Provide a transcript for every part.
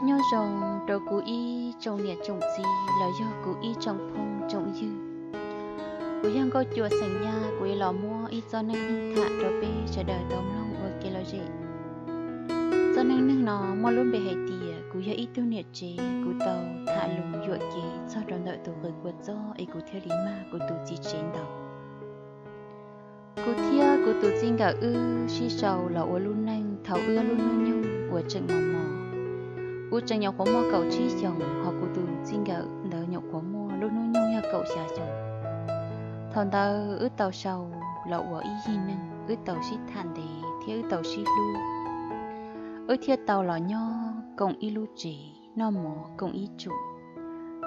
Nyob zoo rau kuv ib tsoom niam tsoom txiv los yog kuv ib tsoom phooj tsoom ywg. Kuv yog Nkauj Cua xeem Yaj, kuv yuav los muab ib txoj neej neeg tham rau peb sawv daws tau mloog ua kev lom zem. Txoj neej neeg no muaj lub npe hais tias kuv yog ib tug niam tsev, kuv tau tham lus yuam kev txog rau ntawm tus qws kua txob es kuv thiaj li mag kuv tus txiv tsev ntaus. Kuv thiab kuv tus txij nkawm wb sib sau los ua lub neej thaum wb lub hnub nyoog uas tseem mos mos. Kuv tseem nyuam qhuav muaj kaum tsib xyoos, hos kuv tus txij nkawm ntawd nyuam qhuav muaj lub hnub nyoog yog kaum xya xyoos. Thaum ntawd wb tau sau los ua ib yig neeg, wb tau sib tham ntev thiab wb tau sib hlub. Wb thiaj tau los nyob koom ib lub tsev, noj mov koom ib tsum,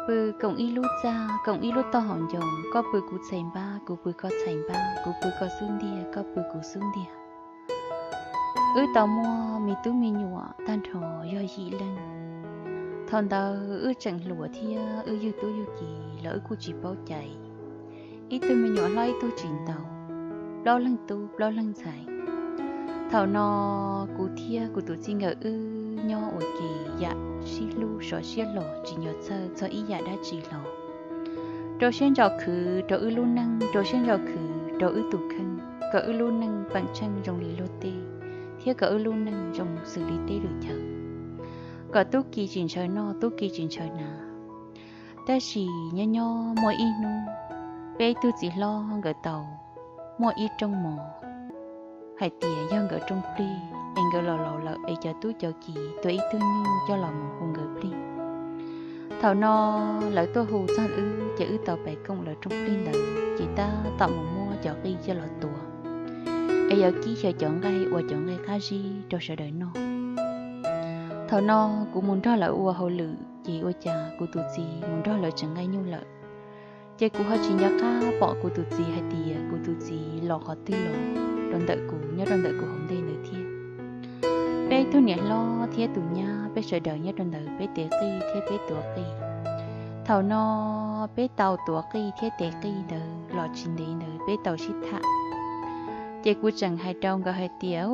pw koom ib lub txaj, koom ib lub toj hauv ncoo, koj pw kuv txhais npab, kuv pw koj txhais npab, kuv pw koj xub ntiag, koj pw kuv xub ntiag. Wb tau muaj me tub me nyuam tag nrho yog yim leej. Thaum ntawd wb tseem hluas thiab wb yug tub yug ki los wb kuj tsis paub cai. Ib tug me nyuam hlob ib tug tsis ntau, plaub leeg tub plaub leeg ntxhais. Thaum no kuv thiab kuv tus txij nkawm wb nyob ua ke yam sib hlub sov siab hlo tsis nco txhawj txog ib yam dab tsi hlo. Rau siab ntso khwv rau wb lub neej, rau siab ntso khwv rau wb tus kheej, kom wb lub neej peem tsheej zoo li luag tej, thiab kom wb lub neej zoo xws li tej lwm chaw, kom tub ki tsis ntshaw noj tub ki tsis ntshaw hnav. Tab sis nyob nyob muaj ib hnub, peb ib tug txiv hlob nkawd tau muaj ib rooj mov hais tias yog nkawd rooj plig es nkawd los laus lawm es cov tub cov ki tuaj ib tug nyuj coj los mus hu nkawd plig. Thaum no lawv tuaj hu txog wb ces wb tau pais koom lawv rooj plig ntawd ces tab tom mus muab cov qij coj los tuav es yuav kib xyaw cov nqaij ua cov nqaij qab zib rau sawv daws noj. Thaum no kuv mus nrog lawv ua hauj lwm ces ua cas kuv tus txiv mus nrog lawv tsev nqaij nyuj lawm. Ces kuv ho tsis nco qab pom kuv tus txiv hais tias kuv tus txiv los qhov twg los rau ntawm kuv nyob rau ntawm kuv hauv ntej ntawd thiab. Peb tug niam hlob thiab tus nyab peb sawv daws nyob rau ntawd peb tev qij thiab peb tuav qij. Thaum no peb tau tuav qij thiab tev qij ntawd los tsis ntev ntawd peb tau sib tham. Ces kuv tseem hais rau nkawd hais tias,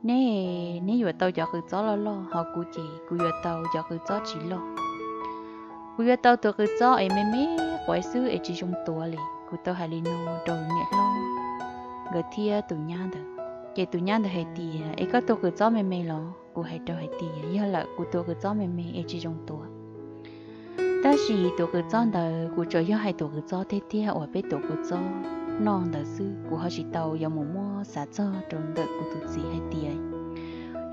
neb, neb yuav tau cov qws txob loj loj, ho kuv ces kuv yuav tau cov qws txob tsis loj. Kuv yuav tau tus qws txob es me me quav xwb es tsis zoo tuav li. Kuv tau hais li no rau niam hlob nkawd thiab tus nyab ntawd. Ces tus nyab ntawd hais tias, es koj tus qws txob me me los? Kuv hais rau hais tias, yog lawm, kuv tus qws txob me me es tsis zoo tuav. Tab sis tus qws txob ntawd kuv tsuas yog hais tus qws txob tiag tiag uas peb tuav qws txob noj ntawd xwb, kuv ho tsis tau yuav mus muab xav txog rau ntawm kuv tus txiv hais tias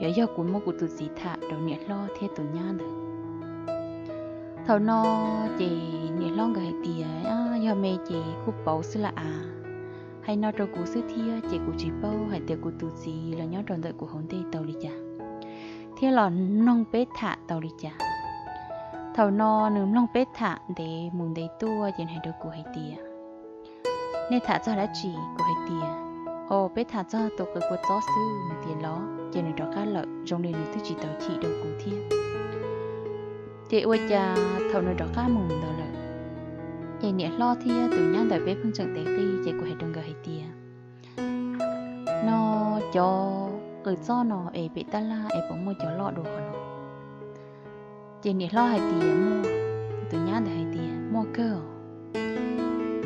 yuav yog kuv muab kuv tus txiv tham rau niam hlob thiab tus nyab ntawd. Thaum no ces niam hlob nkawd hais tias, yog me ces kuj pauv xwb lam av. Hais no rau kuv xwb thiab ces kuv tsis paub hais tias kuv tus txiv los nyob rau ntawm kuv hauv ntej tau li cas, thiab los mloog peb tham tau li cas. Thaum no nws mloog peb tham ntev mus ntev tuaj ces nws hais rau kuv hais tias, nej tham txog dab tsi? Kuv hais tias, o, peb tham txog tus qws kua txob xwb. Nws tias los, ces nws rov qab lawm, zoo li nws twb tsis tau chim rau kuv thiab. Ces ua cas thaum nws rov qab mus ntawd lawm, ces niam hlob thiab tus nyab ntawm peb pheej tseem tev qij, ces kuv hais rau nkawd hais tias, no cov qws txob no es pem tab laj es puas muaj cov loj dua qhov no? Ces niam hlob hais tias muaj, tus nyab ntawd hais tias muaj kawg os.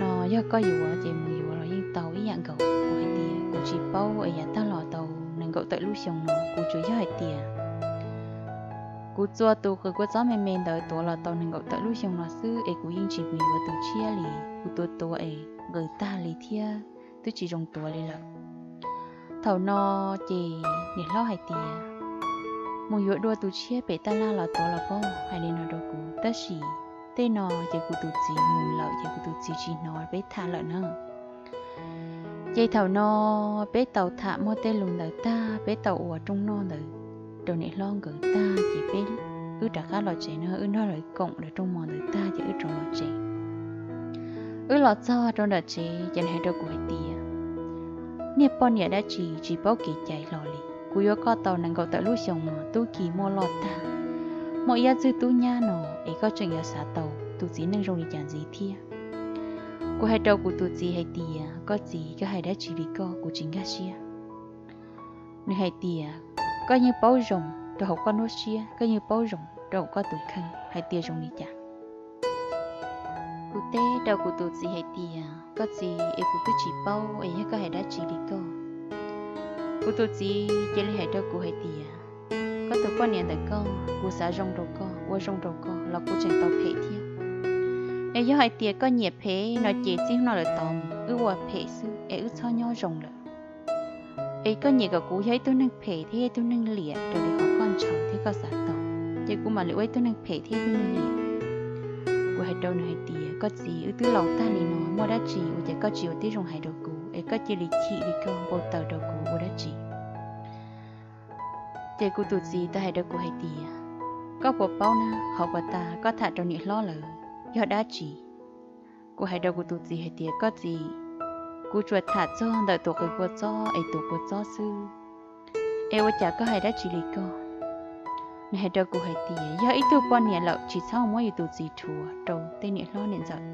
No yog koj yuav ces mus yuav los yeej tau ib yam nkaus. Kuv hais tias kuv tsis paub es yav tag los tau nees nkaum tawm lub xyoo no, kuv tsuas yog hais tias kuv txua tus qws kua txob me me ntawd tuav los tau nees nkaum tawm lub xyoo no xwb es kuv yeej tsis mus yuav tus tshiab li. Kuv tuav tuav es nqws tag li thiab twb tsis zoo tuav li lawm. Thaum no ces niam hlob hais tias, mus yuav dua tus tshiab pem tab laj los tuav los pog, hais li no rau kuv. Tab sis tej no ces kuv tus txiv mus lawm ces kuv tus txiv tsis hnov peb tham lawm na. Ces thaum no peb tau tham muaj tej lus ntawd tag, peb tau ua rooj noj ntawd rau niam hlob nkawd tag ces peb, wb rov qab los tsev no, wb nrog lawv koom lawv rooj mov ntawd tag ces wb rov los tsev. Wb los txog rau nram tsev ces nws hais rau kuv hais tias, niag poj niam dab tsi tsis paub kev cai hlo li. Kuv yuav koj tau nees nkaum tawm lub xyoo no tub ki muaj loj tag, muaj ib yam txwj tub nyab no es koj tseem yuav xav tau tus txiv neej zoo li cas ntxiv thiab? Kuv hais rau kuv tus txiv hais tias, koj txiv, koj hais dab tsi li koj, kuv tsis nkag siab. Nws hais tias, koj yeej paub zoo, rau hauv koj lub siab, koj yeej paub zoo rau hauv koj tus kheej hais tias zoo li cas. Kuv teb rau kuv tus txiv hais tias, koj txiv, es kuv twb tsis paub es yog koj hais dab tsi li koj. Kuv tus txiv cia li hais rau kuv hais tias, koj tus poj niam ntawm koj, kuv xav zoo rau koj, ua zoo rau koj los kuv tseem tau phem thiab. Es yog hais tias koj nyiam phem no ces txij hnub no lawm tod wb ua phem xwb es wb txhob nyob zoo lawm. Es koj nyiam kom kuv yog ib tug neeg phem thiab ib tug neeg liam raws li qhov koj ntshaw thiab koj xav tau, ces kuv mam li ua ib tug neeg phem thiab ib tug neeg liam. Kuv hais rau nws hais tias, koj txiv, wb twb laus tag li no, muaj dab tsi ua cas koj tsis ua tib zoo hais rau kuv es koj cia li chim li koj npau taws rau kuv ua dab tsi? Ces kuv tus txiv tau hais rau kuv hais tias, koj puas paub na, qhov puas tas koj tham rau niam hlob lawm yog dab tsi? Kuv hais rau kuv tus txiv hais tias, koj txiv, kuv tsuas tham txog ntawm tus qws kua txob es tuav kua txob xwb, es ua cas koj hais dab tsi li koj? Nws hais rau kuv hais tias, yog ib tug poj niam lawm tsis txhob muab yus tus txiv rhuav rau tej niam hlob niam ntxawm.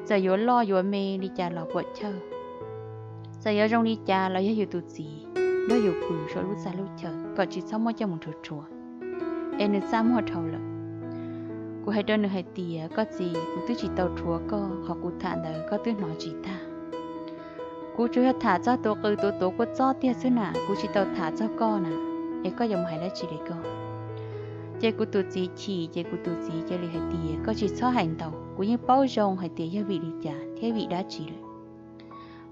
Txawm yuav loj yuav me li cas los puam chawj, txawm yuav zoo li cas los yog yus tus txiv nrog yus pw saum lub txaj lub chaw, kom tsis txhob muab coj mus rhuav rhuav, es nws txaj muag dhau lawm. Kuv hais rau nws hais tias, koj txiv, kuv twb tsis tau rhuav koj, qhov kuv tham ntawd koj twb hnov tsis tag. Kuv tsuas yog tham txog tus qws tuav tuav kua txob tiag xwb na, kuv tsis tau tham txog koj na, es koj yuav mus hais dab tsi li koj? Ces kuv tus txiv chim, ces kuv tus txiv cia li hais tias, koj tsis txhob hais ntau, kuv yeej paub zoo hais tias yog vim li cas thiab vim dab tsi lawm.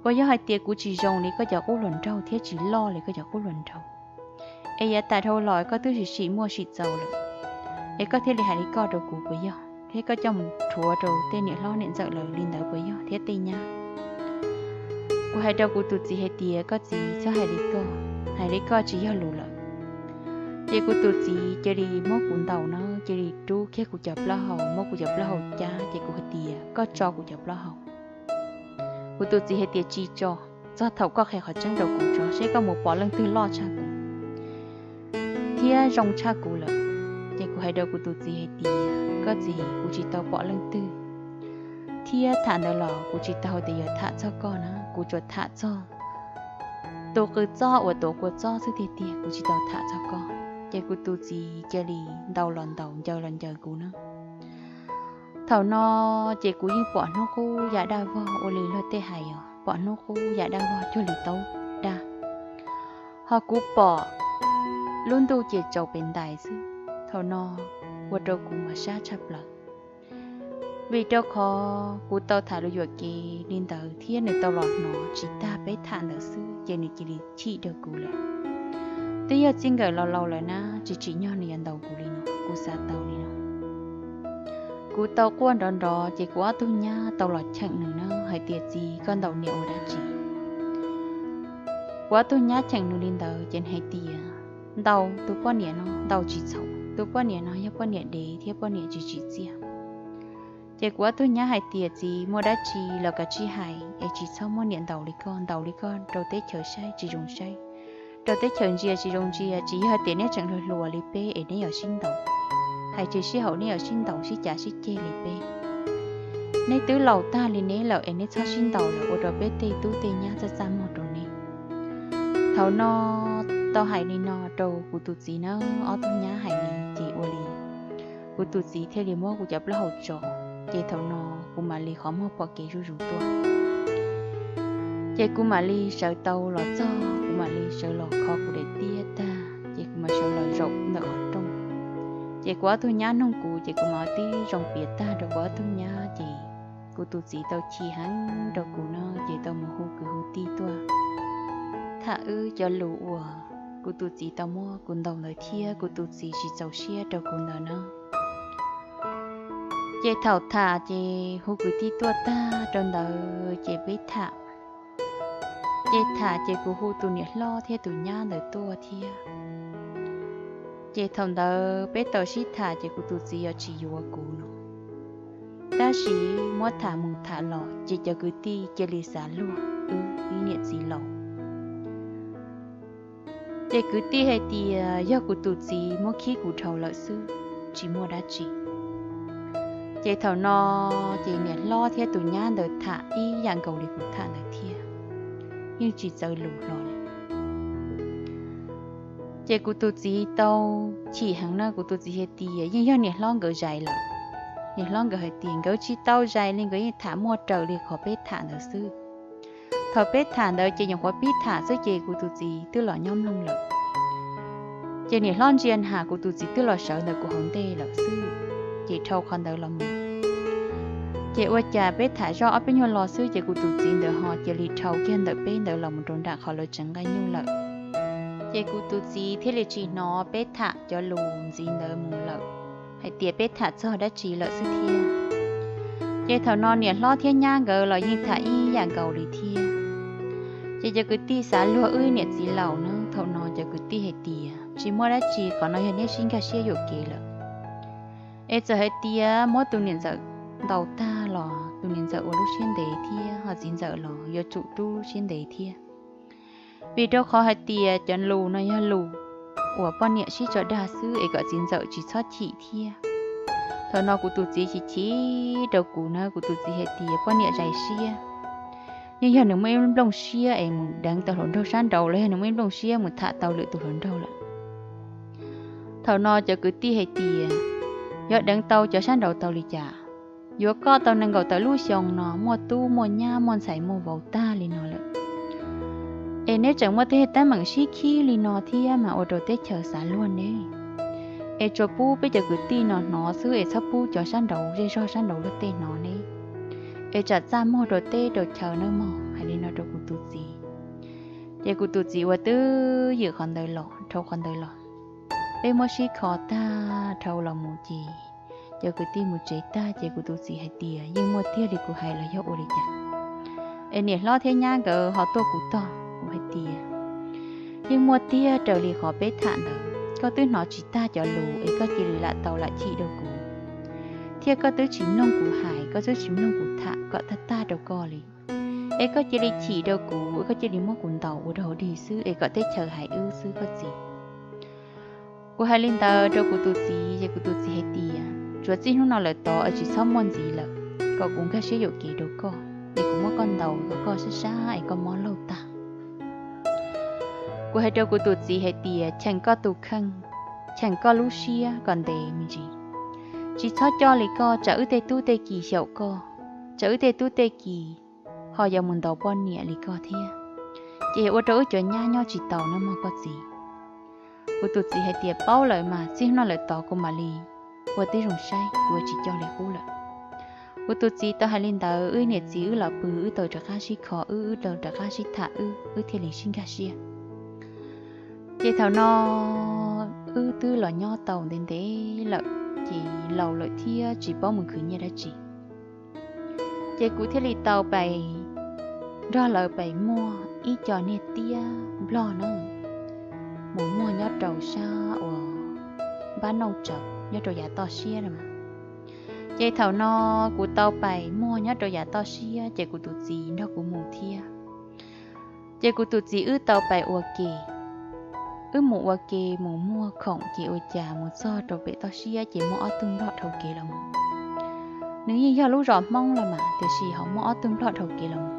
Puas yog hais tias kuv tsis zoo li koj cov qub hluas nraug thiab tsis loj li koj cov qub hluas nraug, es yav tas dhau los koj twb sim sim muaj sim txaus lawm, es koj thiaj li hais li koj rau kuv puas yog? Thiab koj coj mus rhuav rau tej niam hlob niam ntxawm lawm li ntawd puas yog thiab tej nyab? Kuv hais rau kuv tus txiv hais tias, koj txiv, txhob hais li koj, hais li koj tsis yog lus lawm. Ces kuv tus txiv cia li muab kuv ntaus na, cia li rub kiag kuv cov plaub hau, muab kuv cov plaub hau cab, ces kuv hais tias, koj tso kuv cov plaub hau. Kuv tus txiv hais tias, tsis tso, txog thaum koj qhia qhov tseeb rau kuv tso seb koj mus pom leej twg loj tshaj kuv thiab zoo tshaj kuv lawm. Ces kuv hais rau kuv tus txiv hais tias, koj txiv, kuv tsis tau pom leej twg, thiab tham ntawd los kuv tsis tau hais tias yuav tham txog koj na, kuv tsuas tham txog tus qws txob uas tuav kua txob xwb tiag tiag, kuv tsis tau tham txog koj. Ces kuv tus txiv cia li ntaus los ntaus, ncaws los ncaws kuv na. Thaum no ces kuv yeej pom hnub qub yav daj vog ua li luag tej hais os, pom hnub qub yav daj vog cuag li taub daj. Ho kuv pom lub ntuj ces tsaus pem ntais xwb. Thaum no ua rau kuv mas sab tshaj plaws, vim rau qhov kuv tau tham lus yuam kev li ntawd thiab nws tau los hnov tsis tag peb tham ntawd xwb ces nws cia li chim rau kuv lawm. Twb yog txij nkawm los laus lawm na, tsis tsim nyog nws yuav ntaus kuv li no, kuv xav tau li no. Kuv tau quaj nrov nrov ces kuv ob tug nyab tau los cheem nws na hais tias, txiv, koj ntaus niam ua dab tsi? Kuv ob tug nyab cheem nws li ntawd ces nws hais tias, ntaus tus poj niam no ntaus tsis txhaum, tus poj niam no yog poj niam dev thiab poj niam tsis tsim txiaj. Ces kuv ob tug nyab hais tias, txiv, muaj dab tsi los kav tsij hais es tsis txhob muab niam ntaus li koj, ntaus li koj rau teb chaws saib tsis zoo saib, rau teb chaws ntsia tsis zoo ntsia, tsis yog tias neb tseem hluas hluas li peb es neb yuav sib ntaus, hais tsis sib haum neb yuav sib ntaus sib cav sib ceg li peb. Neb twb laus tag li neb lawm es neb txhob sib ntaus lawm ua rau peb tej tub tej nyab txaj txaj muag rau neb. Thaum no tau hais li no rau kuv tus txiv na, ob tug nyab hais li ces ua li kuv tus txiv thiaj li muab kuv cov plaub hau tso, ces thaum no kuv mam li qhov muag pom kev zuj zus tuaj. Ces kuv mam li sawv tau los txog, kuv mam li sawv los kho kuv daim tiab tag ces kuv mam sawv los zaum ntawm qhov rooj. Ces kuv ob tug nyab nug kuv ces kuv mam tib zoo piav tag rau kuv ob tug nyab ces kuv tus txiv tau chim heev rau kuv no ces tau mus hu kwv hu tij tuaj tham wb cov lus uas kuv tus txiv tau muab kuv ntaus ntawd thiab kuv tus txiv tsis txaus siab rau kuv ntawd na. Ces thaum tham ces hu kwv tij tuaj tag rau ntawd ces peb tham. Ces tham ces kuv hu tus niam hlob thiab tus nyab ntawd tuaj thiab. Ces thaum ntawd peb tau sib tham ces kuv tus txiv yuav tsis yuav kuv no. Tab sis muab tham mus tham los ces cov kwv tij cia li xav luag wb ib niam txiv laus. Ces kwv tij hais tias yog kuv tus txiv muab khib kuv dhau lawm xwb, tsis muaj dab tsi. Ces thaum no ces niam hlob thiab tus nyab ntawd tham ib yam nkaus li kuv tham ntawd thiab, yeej tsis txawv lus hlo li. Ces kuv tus txiv tau chim heev na, kuv tus txiv hais tias yeej yog niam hlob nkawd zais lawm. Niam hlob nkawd hais tias nkawd tsis tau zais li, nkawd yeej tham muaj raws li qhov peb tham ntawd xwb. Thaum peb tham ntawd ces nyuam qhuav pib tham xwb ces kuv tus txiv twb los nyob mloog lawm. Ces niam hlob ntsia na kuv tus txiv twb los sawv ntawm kuv hauv ntej lawm xwb. Ces dhau qhov ntawd los mus, ces ua cas peb tham zoj ob peb nyuag lo xwb ces kuv tus txiv ntawd ho cia li dhau kiag ntawm peb ntawd los mus rau nram qhov lawv tsev nqaij nyuj lawm. Ces kuv tus txiv thiaj li tsis hnov peb tham cov lus ntxiv ntawd mus lawm, hais tias peb tham txog dab tsi lawm xwb thiab. Ces thaum no niam hlob thiab nyab nkawd los yeej tham ib yam nkaus li thiab. Ces cov kwv tij xav luag wb niam txiv laus na, thaum no cov kwv tij hais tias tsis muaj dab tsi, qhov no yog neb sib nkag siab yuam kev lawm. Es txawm hais tias muab tus niam ntxawm ntaus tag los tus niam ntxawm ua lub siab ntev thiab, ho txiv ntxawm los yuav tsum rub siab ntev thiab. Vim rau qhov hais tias cov lus no yog lus uas poj niam sib tso dag xwb es kom txiv ntxawm tsis txhob chim thiab. Thaum no kuv tus txiv chim chim rau kuv na, kuv tus txiv hais tias poj niam zais siab, yeej yog nws muaj ib nplooj siab es mus deev tau hluas nraug sab nraud los yog nws muaj ib nplooj siab mus tham tau lwm tus hluas nraug lawm. Thaum no cov kwv tij hais tias yuav deev tau cov sab nraud tau li cas? Yuav koj tau nees nkaum tawm lub xyoo no muaj tub muaj nyab muaj ntxhais muaj vauv tag li no lawm, es neb tseem muaj tej teeb meem sib khib li no thiab mas ua rau teb chaws xav luag ne. Es tsuas pub peb cov kwv tij no hnov xwb es txhob pub cov sab nraud zej zog sab nraud luag tej hnov ne, es tsam txaj muag rau teb rau chaw nawb mog. Hais li no rau kuv tus txiv. Ces kuv tus txiv ua twj ywm qhov ntawd los, dhau qhov ntawd los, peb muab sib kho tag dhau los mus ces cov kwv tij mus tsev tag ces kuv tus txiv hais tias yeej muaj tiag li kuv hais los yog ua li cas? Es niam hlob thiab nyab nkawd ho tuaj kuv tog, kuv hais tias yeej muaj tiag raws li qhov peb tham ntawd. Koj twb hnov tsis tag cov lus es koj cia li lam tau lam chim rau kuv, thiab koj twb tsis mloog kuv hais, koj twb tsis mloog kuv tham kom tag tag rau koj li. Es koj cia li chim rau kuv, koj cia li muab kuv ntaus ua rau dig xwb es kom teb chaws hais wb xwb koj txiv. Kuv hais li ntawd rau kuv tus txiv ces kuv tus txiv hais tias tsuav txij hnub no lawm tod es tsis txhob muaj ntxiv lawm, kom kuv nkag siab yuam kev rau koj, es kuv muab koj ntaus kom koj sab sab es koj mob laug tag. Kuv hais rau kuv tus txiv hais tias cheem koj tus kheej, cheem koj lub siab kom ntev me ntsis. Tsis txhob coj li koj, tsam wb tej tub tej ki xyaum koj, tsam wb tej tub tej ki ho yuav mus ntaus poj niam li koj thiab, ces ua rau wb cov nyab nyob tsis tau nawb mog koj txiv. Kuv tus txiv hais tias paub lawm mas, txij hnub no lawm tod kuv mam li ua tib zoo saib, kuv yuav tsis coj li qub lawm. Kuv tus txiv tau hais li ntawd, wb niam txiv wb los pw, wb tau rov qab sib kho wb, wb tau rov qab sib tham wb, wb thiaj li sib nkag siab. Ces thaum no wb twb los nyob tau ntev ntev lawm, ces laus lawm thiab tsis paub mus khwv nyiaj dab tsi. Ces kuv thiaj li tau pais nrog lawv pais muag ib co niag tiab nplog na, mus muag nyob rau sab uas npab nauj tsawv nyob rau yav toj siab na. Ces thaum no kuv tau pais muag nyob rau yav toj siab ces kuv tus txiv nrog kuv mus thiab. Ces kuv tus txiv wb tau pais ua ke, wb mus ua ke mus muag khoom ces ua cas mus txog rau pem toj siab ces muaj ob tug nplog dhau kev los mus. Nws yeej yog lub zos Hmoob los mas tiam sis ho muaj ob tug nplog dhau kev los mus.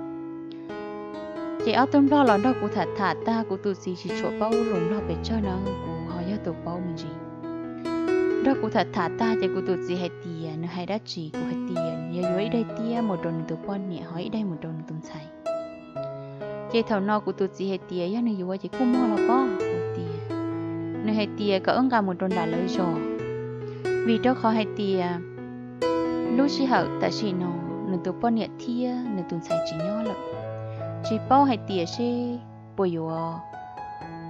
Ces ob tug nplog los nrog kuv tham tham tag, kuv tus txiv tsis tshua paub lus nplog pes tsawg na, kuv ho yog tus paub me ntsis. Nrog kuv tham tham tag ces kuv tus txiv hais tias nws hais dab tsi, kuv hais tias nws yuav yuav ib daim tiab mus rau nws tus poj niam ho ib daim mus rau nws tus ntxhais. Ces thaum no kuv tus txiv hais tias yog nws yuav ces kuj muag los pob, kuv tias, nws hais tias kom wb nqa mus rau nram lawv zos, vim rau qhov hais tias lub sij hawm tam sim no nws tus poj niam thiab nws tus ntxhais tsis nyob lawm. Tsis paub hais tias seb puas yuav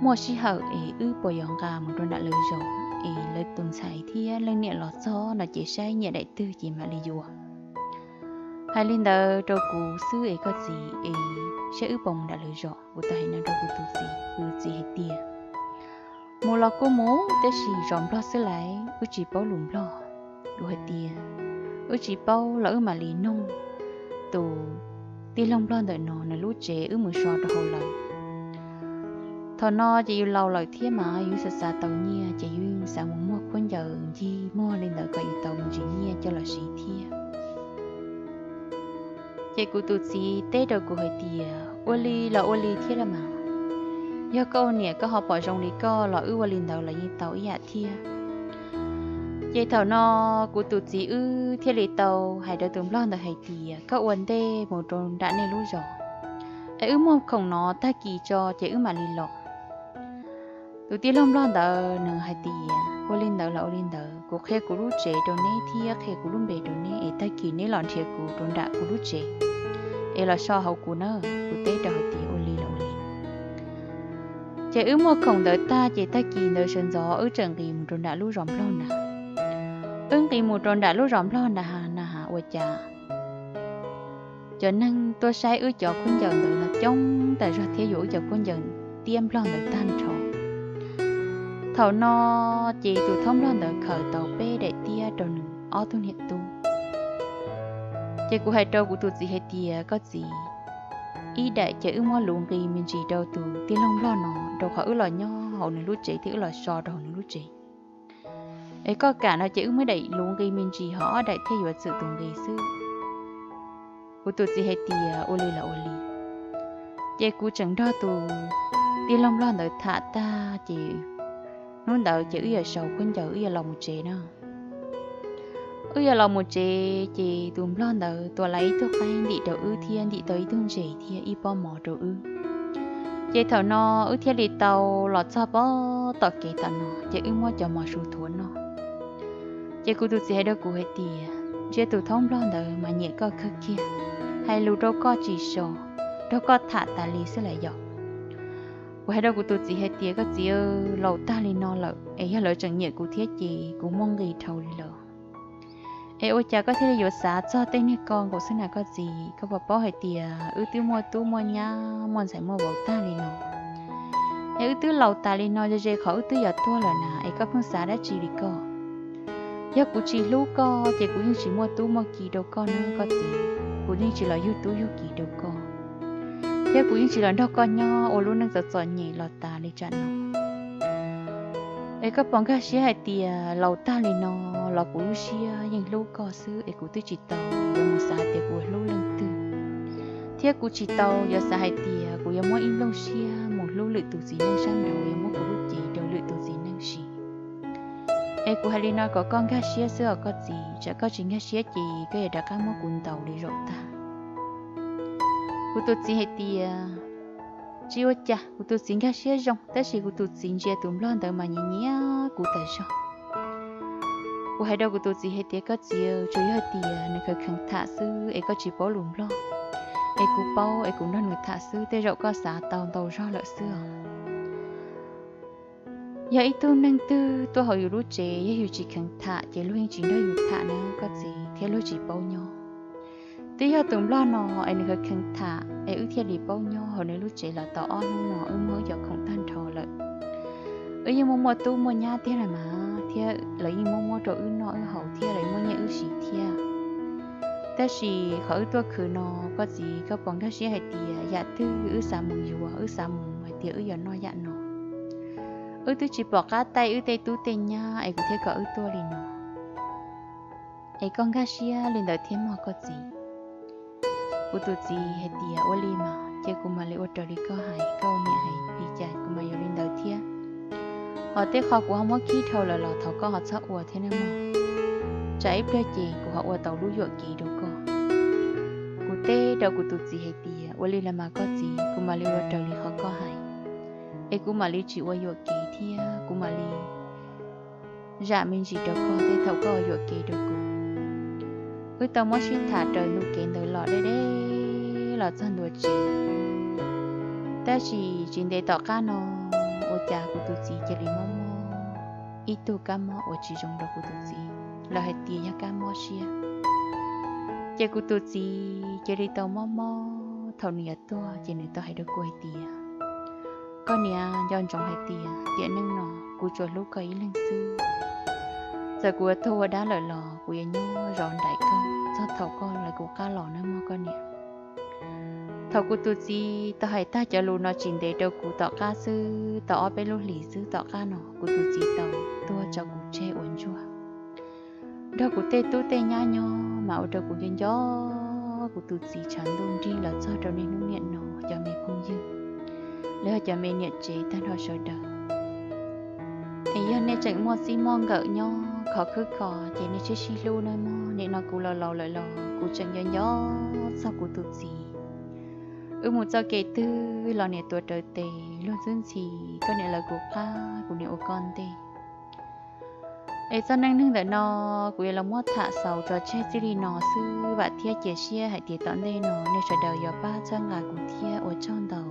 muaj sij hawm es wb puas yuav nqa mus rau nram lawv zos es lawv tus ntxhais thiab leej niam los txog no ces saib nyiam daim twg ces mam li yuav. Hais li ntawd rau kuv xwb es koj txiv, es saib wb puas mus nram lawv zos. Kuv tau hais no rau kuv tus txiv, kuv tus txiv hais tias mus los kuj mus, tab sis zos nplog xwb laiv, wb tsis paub lus nplog. Kuv hais tias wb tsis paub los wb mam li nug tus tij laug nplog ntawm no nws lub tsev, wb mus so rau hauv lawm. Thaum no ces yus laus lawm thiab mas yus xav xav tau nyiaj ces yus xav mus muag khaub ncaws ncig muag li ntawd kom yus tau me ntsis nyiaj coj los siv thiab. Ces kuv tus txiv teb rau kuv hais tias ua li los ua li thiab los mas, Yog koj ua niam koj ho pom zoo li koj los wb ua li ntawd los yeej tau ib yam thiab. Ces thaum no kuv tus txiv wb thiaj li tau hais rau tus nplog ntawd hais tias, koj ua ntej mus rau nram nej lub zos, es wb muag khoom no tag kis tso ces wb mam li los. Tus tij laug nplog ntawd nws hais tias, ua li ntawd los ua li ntawd, kuv qhia kuv lub tsev rau neb thiab qhia kuv lub npe rau neb, es tag kis neb los nrhiav kuv rau nram kuv lub tsev, es los so hauv kuv na. Kuv teb rau hais tias, ua li los ua li. Ces wb muag khoom ntawd tag ces tag kis ntawd sawv ntxov wb tseem nqis mus rau nram lub zos nplog na. Wb nqis mus rau nram lub zos nplog na has na has ua cas cov neeg tuaj saib wb cov khaub ncaws ntawd no coob tas zog thiab yuav wb cov khaub ncaws tiab nplog ntawd tag nrho. Thaum no ces tus thaub nplog ntawd khaws tau peb daim tiab rau nws ob tug niam tub. Ces kuv hais rau kuv tus txiv hais tias, koj txiv, ib daim ces wb muab luv nqi me ntsis rau tus tij laug nplog no, rau qhov wb los nyob hauv nws lub tsev thiab wb los so rau hauv nws lub tsev. Es koj kam no ces wb muab daim luv nqi me ntsis, ho ob daim thiaj yuav txwm tus nqi xwb. Kuv tus txiv hais tias, ua li los ua li. Ces kuv tseem nrog tus tij laug nplog ntawd tham tag ces hnub ntawd ces wb yuav sau khaub ncaws wb yuav los mus tsev na. Wb yuav los mus tsev ces tus nplog ntawd tua lawv ib tug qaib ntim rau wb thiab ntim tau ib tug ntses thiab ib pob mov rau wb. Ces thaum no wb thiaj li tau los txog pob tom kev tom no ces wb muab cov mov su thuav noj. Ces kuv tus txiv hais rau kuv hais tias, ntsia tus thaub nplog ntawd mas nyiam koj kawg kiag, hais lus rau koj tsis so, nrog koj tham tas li xwb las yom. Kuv hais rau kuv tus txiv hais tias, koj txiv, laus tag li no lawm es yog lawv tseem nyiam kuv thiab ces kuv muaj nqis dhau li lawm. Es ua cas koj thiaj li yuav xav txog tej niag ko nkaus xwb na koj txiv? Koj puas paub hais tias wb twb muaj tub muaj nyab muaj ntxhais muaj vauv tag li no, es wb twb laus tas li no, ze ze qhov wb twb yuav tuag lawm na, es koj pheej xav dab tsi li koj? Yog kuv tsis hlub koj ces kuv yeej tsis muaj tub muaj ki rau koj na koj txiv, kuv yeej tsis los yug tub yug ki rau koj, thiab kuv yeej tsis los nrog koj nyob ua lub neej txom txom nyem los tas li tsam no. Es koj puas nkag siab hais tias laus tag li no los kuv lub siab yeej hlub koj xwb, es kuv twb tsis tau yuav mus xav tias kuv yuav hlub leej twg, thiab kuv tsis tau yuav xav hais tias kuv yuav muab ib nplooj siab mus hlub lwm tus txiv neej sab nraud, yuav muab kuv lub cev rau lwm tus txiv neej siv. Es kuv hais li no kom koj nkag siab xwb os koj txiv, tsam koj tsis nkag siab ces koj yuav rov qab muab kuv ntaus li zaum tag. Kuv tus txiv hais tias, tsis ua cas, kuv tus txiv nkag siab zoo, tab sis kuv tus txiv ntsia tus nplog ntawd mas nyiam nyiam kuv tas zog. Kuv hais rau kuv tus txiv hais tias, koj txiv, tsuas yog hais tias nws kheev kheev tham xwb es koj tsis paub lus nplog, es kuv paub es kuv nrog nws tham xwb, tej zaum koj xav tau ntau zog lawm xwb os. Yog ib tug neeg twg tuaj hauv yus lub tsev, yog yus tsis kheev tham ces luag yeej tsis nrog yus tham na koj txiv, thiab luag tsis paub nyob. Twb yog tus nplog no es nws kheev kheev tham es wb thiaj li paub nyob hauv nws lub tsev los tau ob hnub no, wb muag wb cov khoom tag nrho lawm. Wb yeej muaj muaj tub muaj nyab tiag na mas, thiab lawv yeej muab muab rau wb noj wb haus thiab lawv muab nyiaj wb siv thiab. Tab sis qhov wb tuaj khwv no, koj txiv koj puas nkag siab hais tias yam twg wb xav mus yuav, wb xav mus hais tias wb yuav noj yam no. Wb twb tsis pom qab taij wb tej tub tej nyab es kuv thiaj kom wb tuaj li no. Es koj nkag siab li ntawd thiab mog koj txiv? Kuv tus txiv hais tias, ua li mas ces kuv mam li ua raws li koj hais, koj ua niam hais li cas kuv mam yuav li ntawd thiab. Ho tej qho kuv ho muab khib dhau lawm los thov koj ho txhob ua thiab nawb mog, tsam ib pliag ces kuv ho ua tau lub yuam kev rau koj. Kuv teb rau kuv tus txiv hais tias, ua li los mas koj txiv, kuv mam li ua raws li qhov koj hais. Es kuv mam li tsis ua yuam kev thiab kuv mam li zam me ntsis rau koj tej thaum koj ua yuam kev rau kuv. Wb tau muab sib tham raws ntu kev ntawd los deb deb los txog ntua tsev. Tab sis tsis ntev tom qab no, ua cas kuv tus txiv cia li mob mob ib tug kab mob uas tsis zoo rau kuv tus txiv, lawv hais tias yog kab mob siab. Ces kuv tus txiv cia li tau mob mob, thaum nws yuav tuag ces nws tau hais rau kuv hais tias, koj niam, nco ntsoov hais tias tiam neej no kuv tsuas hlub koj ib leeg xwb. Txawm kuv yuav tuag ua dab lawm los kuv yuav nyob zov nraim koj txog thaum koj lawv kuv qab los nawb mog koj niam. Thaum kuv tus txiv tau hais tag cov lus no tsis ntev rau kuv tom qab xwb, tau ob peb lub hlis xwb tom qab no kuv tus txiv tau tuag tso kuv tseg ua ntsuag. Nrog kuv tej tub tej nyab nyob mas ua rau kuv nco nco kuv tus txiv tshav ntuj nrig los txog rau niaj hnub niam no cov me phooj ywg. los yog cov me niam tsev tag nrho sawv daws. Es yog nej tseem muaj txij muaj nkawm nyob khov khwb kho ces nej sib sib hlub nawb mog. Nim no kuv los laus lawm los kuv tseem nco nco txog kuv tus txiv. Wb mus txoj kev twg los niam tuav rawv tes, luag ntxub ntxhi, koj niam lawv kuv qab, kuv niam ua koj ntej. Es txoj neej neeg ntawm no kuv yuav los muab tham xaus tso tseg txij li no xwb vam thiab cia siab hais tias tom ntej no nej sawv daws yuav pab txhawb nqa kuv thiab ua tsaug ntau.